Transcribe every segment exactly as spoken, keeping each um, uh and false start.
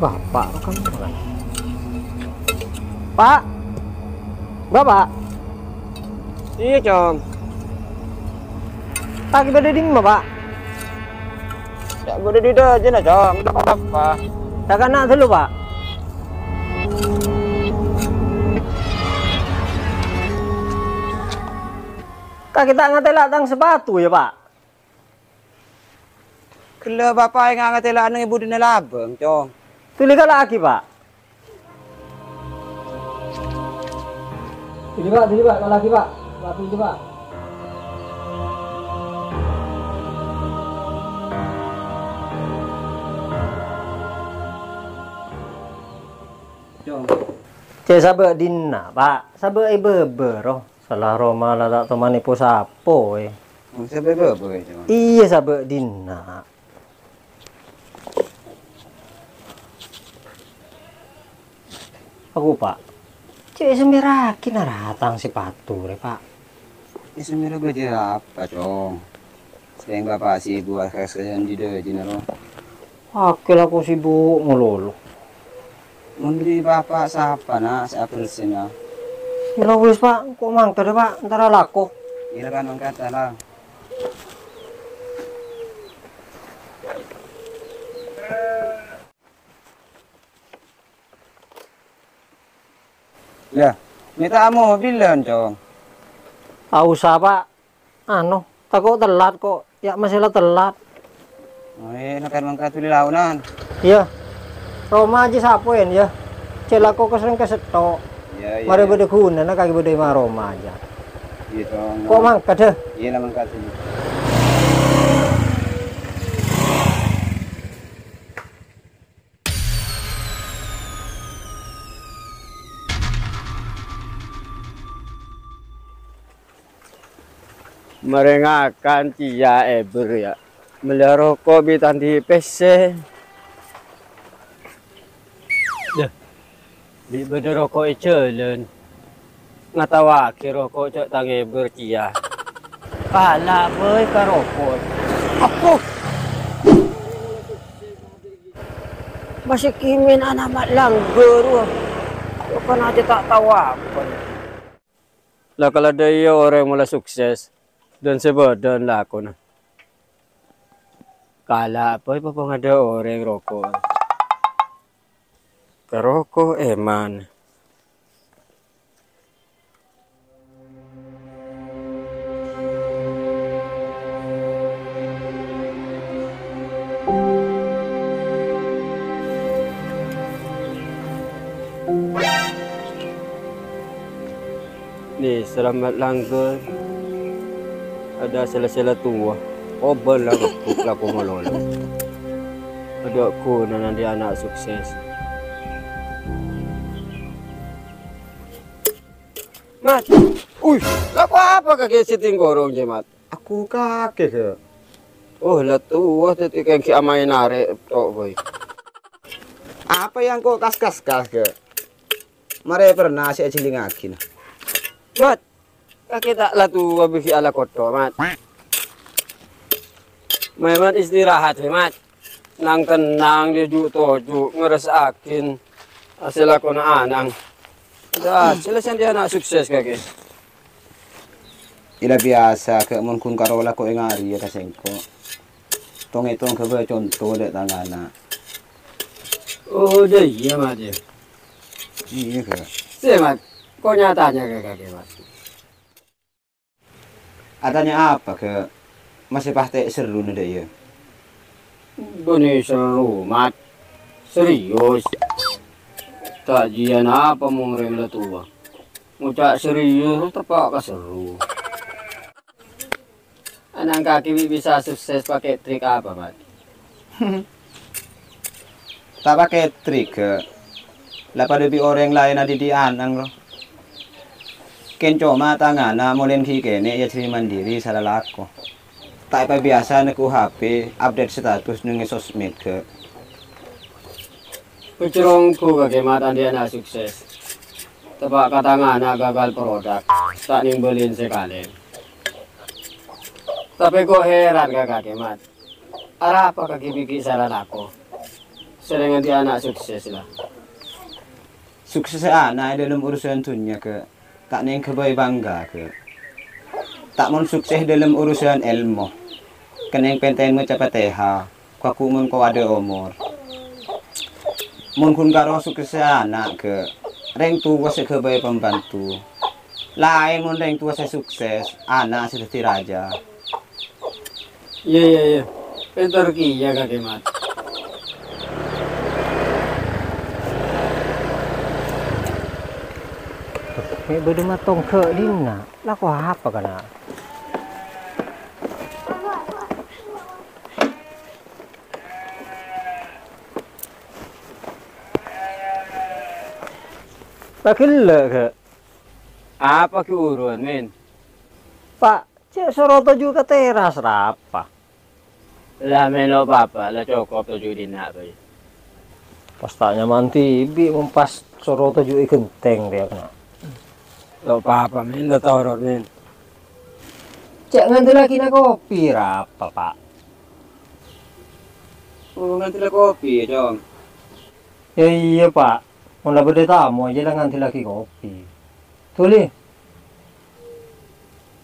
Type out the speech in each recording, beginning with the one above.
Bapak, kan, Pak? Bapak? Iyâ, Cong. Kakè bâdâ è dimma, Pak? Yâ, bâdâ è dâjâna, Cong. Apa? Kakè na' ghâllu, Pak. Kakè ta' ngatèla' tang sapatu, yâ, Pak? Ghellâ' Bapa' enga' ngatèla'ana è budina labâng, Cong. Dhuli kala'aghi, Pak. Dhuli, Pak, dhuli, Pak, kala'aghi, Pak. Laju, Pak. Cong. Cè' sabâ' dinna', Pak. Sabâ' è bâbâ, ro. Sala roma la ta' toman èposapo, è. Oh, sabâ' è bâbâ, Cong? Iyâ, sabâ' dinna'. Aku, Pak. Cè' èsemmèrraghi narata tang sapatu rè, Pak. Èsemmèrra bâjâ apa, Cong? Sèngghâ Bapa' sibuk akasèyan dâjâna, ro. Kakè lako sibuk malolo. Mon bâdâ Bapa' sapa, na', sè aberressèna? Yâ la wis, Pak. Engko' mangkat, Pak. Entar alako. Iyâ la, kan, mangkat, ala. Yâ, mènta mobilan, Cong. Ta' osa, Pak. Anu, tako' tellat ko'. Yâ, masè la tellat. Oh, iyâ, na' kan mangkat dhuli laonan. Iyâ. Roma jiyâ sapoèn, yâ. Cè' lako kèsrèng kèsetto'. Iyâ, iyâ, marè iyâ. Bâdâ ghunana kakè bâdâ è ma' roma jiyâ. Iyâ, Cong. Ko' mangkat, dâ. Iyâ, la mangkat sini. Marè ngakan cèya èbâr, yâ. Mellè roko' bi' ta' andi' pèssè. Dâ, bi' bâdâ roko' è jhâlân. Ngatawaghi roko' jhâ' tang èbâr cèya. Kala' bhâi ka roko'. Apo? Masè kèmèn ana' ma' langghâr, wa. Bukan aja ta' tao apa. La kala dâ' iyâ orèng mola sukses, dân sè bâdân lakona. Kala' bhâi papangadâ orèng roko'. Ka roko' èman. Nè, salamet langghâr. Adâ' sèla-sèla towa. Obân la ngebbhuk lako malolo. Adâ' ghunana andi' ana' sukses. Mat. Uy, lako apa kakè sè tèngkorong jiyâ, Mat? Aku kakè, Kè. Oh, la towa dhâddhi kèng ghi' amaèn arè' to', boy. Apa yang kok kas-kas, kas, Kè? Marè pernah sè ajhilingngaghi, na. Mat, kakè ta' la towa bi' ghi' alako to', Mat. Maè, Mat, istirahat, he, Mat. Nang-tennang, dâ' ju'-toju', ngrasa'aghin hasèl lakona ana'na. Adâ' hasèl sè andi' ana' sukses kakè. Iyâ la biyasa, Kè, mon ghun karo lako ènga' rèya ka sèngko'. Tong-ètong ghâbây conto dâ' tang ana'. Oh, dâ' iyâ, Mat, yâ? Iyâ, Kè. Sè, Mat, ko' nya-tanya ka kakè, Mat. Atanya apa, Kè? Masè patè' serruna dâ' iyâ? Bânnè serru, Mat. Serius. Ta' jiyâ napa mon orèng la towa. Ngoca' serius, teppa' ka serru. Ana' kakè bi' bisa sukses pakè' trik apa, Mat? Ta' pakè' trik, Kè. La padâ bi' orèng laèn adhidhi' ana'na, ro. Kèng coma tang ana' molèn ghi' kènè' èajhâri mandiri sala lako. Ta' èpabiyasa neggu' H P, update status neng è sosmed, Kè. Pècèrrong bu kakè, Mat, andi' ana' sukses. Teppa' ka tang ana' gagal produk, ta' nèmbâlin sakalè. Tapè ko' heran ka kakè, Mat. Arapa kakè bi' ghi' sala lako? Sèrèng nganti ana' sukses, la. Sukses ana' è dâlem urusan dhunnya, Kè. Ta' nèng ghâbây bangga, Kè. Ta' mon sukses è dâlem urusan èlmo. Kennèng pèntèn maca Fatihah, ghu-lagghu mon ko' adâ' omor. Mon ghun karo sukses ana', Kè. Rèng towa sè ghâbây pembantu. Laèn mon rèng towa sè sukses, ana' sè dhâddhi rajâ. Iyâ, iyâ, iyâ. Pènter kèya kakè, Mat. Mè' bâdâ matongghâ' dinna', lako apa kana'? Pagella', Kè. Apa kè buruwân, Min? Pa', cè' soro toju' ka teras, rapa? La mèlo papa, la cokop toju' dinna', Bay. Pas ta' nyaman dhibi' mon pas soro toju' è ghentèng rèya kana'. Lo' papa, Min, la torot, Min. Cè' ngandellaghi na kopi, rapa, Pa'? Oh, ngandella kopi, yâ, Cong? Yâ iyâ, Pa'. Mon la bâdâ tamoy, jhâ' la ngandellaghi kopi. Dhuli.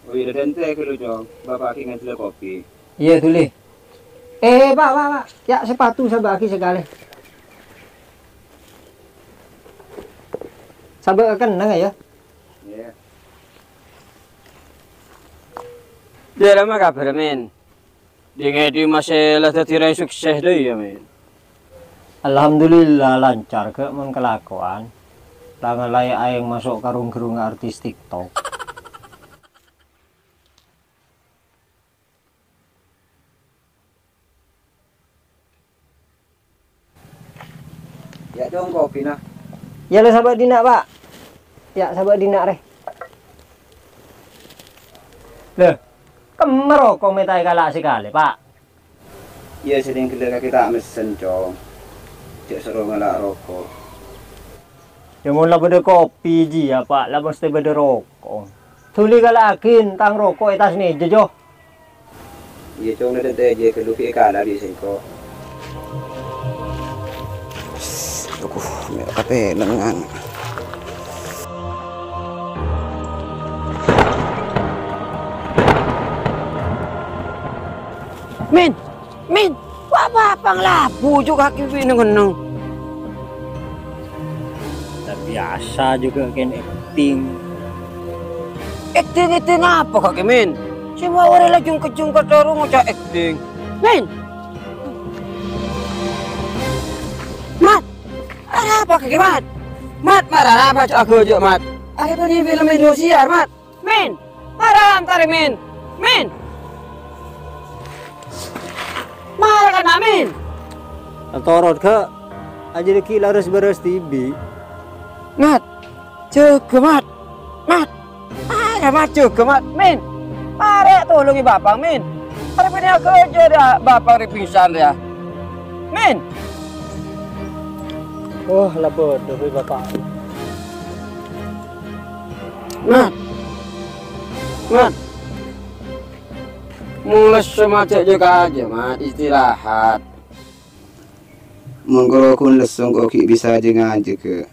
Oh iyâ, dhâddhi ghâllu, Cong. Bapa' ghi' ngandella kopi. Iyâ, dhuli. Eh, Pa', Pa', Pa'. Yâ, sepatu sabâ'âghi sakalè. Sabâ' kennengnga, yâ. Iyâ. Yâ, rama kabhâr, Min? Dhing-èdhing masè la dhâddhi rèng sukses dâ' iyâ, Min? Alhamdulillah, lancar ghâ' mon kalakowan. La ngalaè aèng maso' ka rong-ghârong artis TikTok. Yâ, Cong, kopina. Yâ, la sabâ' dinna', Pa'. Yâ, sabâ' dinna', rè. Lè, kemma roko' mè' ta' èkala' sakalè, Pa'? Yâ, sè dhing ghellâ' kakè ta' messen, Cong. Jhâ' soro ngala' roko'. Yâ, mon la bâdâ kopi jiyâ, Pa', la mestè bâdâ roko'. Dhuli kala'aghin tang roko' è attas mèja, Jo. Iyâ, Cong, na' dhâddhi jiyâ ghâllu ghi' èkala' bi' sèngko'. Aduh, mè' kapènengan. Min! Min! Wa, bapa' ngalabu jhughân kakè bi' neng-enneng. Tabiyasa jhughân kèng akting. Akting-akting apa kakè, Min? Sè mawarè la jung-kejung ka dhâru ngoca' akting. Min! Mat! Arapa kakè, Mat? Mat, Mat, arapa jhâ' aghâjâ', Mat? Arèya bânnè film Indosiar, Mat. Min! Mara antarè, Min! Min! Mara kana', Min! Atorot, Kak. Ajâ dhâggi' la res-bâres dhibi'. Mat! Jâgâ, Mat! Mat! Arè, Mat, jâgâ, Mat! Min! Mara tolongè Bapa', Min! Arè bânnè aghâjâ' rèya, Bapa' rè pingsan rèya. Min! Wah, la bâdâ bhâi Bapa'. Mat! Mat! Mon lesso, Mat, jhâ' jâ-kajâ, Mat, istirahat. Mon koro ghun lesso, engko' ghi' bisa jâ-ngajâ, Kak.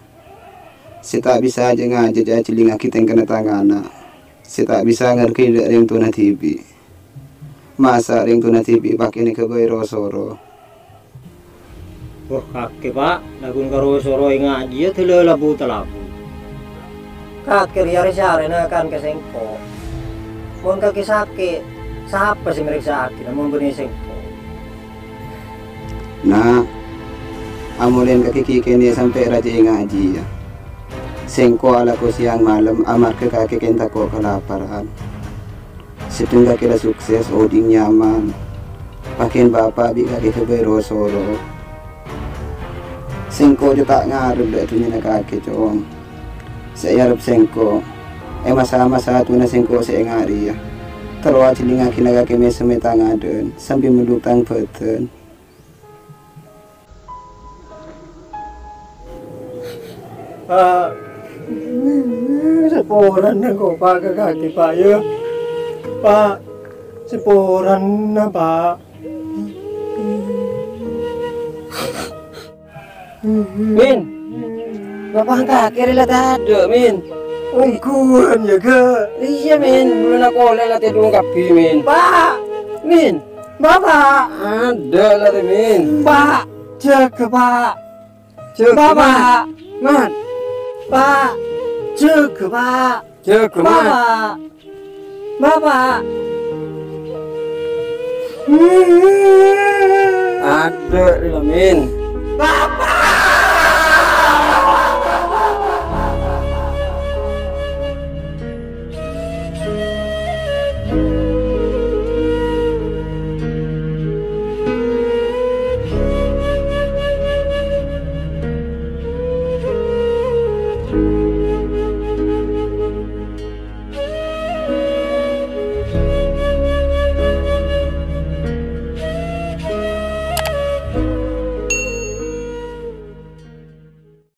Sè ta' bisa jâ-ngajâ jhâ' ajhilingngaghi tèngkana tang ana'. Sè ta' bisa ngargâi dâ' rèng towana dhibi'. Masa' rèng towana dhibi' pakèna èghâbây ro-soro. Wah, kakè, Pa', laghun karo soro èngajiyâ dâlâ labu-talabu. Kakè rèya rè-sarèna kan ka sèngko'. Mon kakè sakè', sapa sè marèksa'aghina mon bânnè sèngko'? Na', amolèyan kakè ghi' kènè' sampè' rajâ èngajiyâ. Sèngko' alako sèyang malem amarghâ kakè kèng tako' kalaparan. Seddheng kakè la sukses, odi'na nyaman. Pakèn Bapa' bi' kakè èghâbây ro-soro. Sèngko' jâ ta' ngarep dâ' dhunnyana kakè, Cong. Sè èarep sèngko', è masa-masa towana sèngko' sè enga' rèya, terro ajhilingngaghi kakè mèsem è tang adâ'ân, sambi melluk tang bâdân. Pa', saporana engko', Pa', ka kakè, Pa', yâ. Pa', saporana, Pa'. Min, bapa' kakè rè la tadâ', Min. Ongghuwân, yâ, Ghâ'? Iyâ, Min. Bulâna kolè' la tèdung kabbhi, Min. Pa'! Min. Bapa'! Adâ' la rè, Min. Pa'! Jâgâ, Pa'! Jâgâ, Bapa'! Mat. Mat. Pa'! Jâgâ, Pa'! Jâgâ, Mat. Bapa'! Bapa'! Adâ' rè la, Min. Bapa'!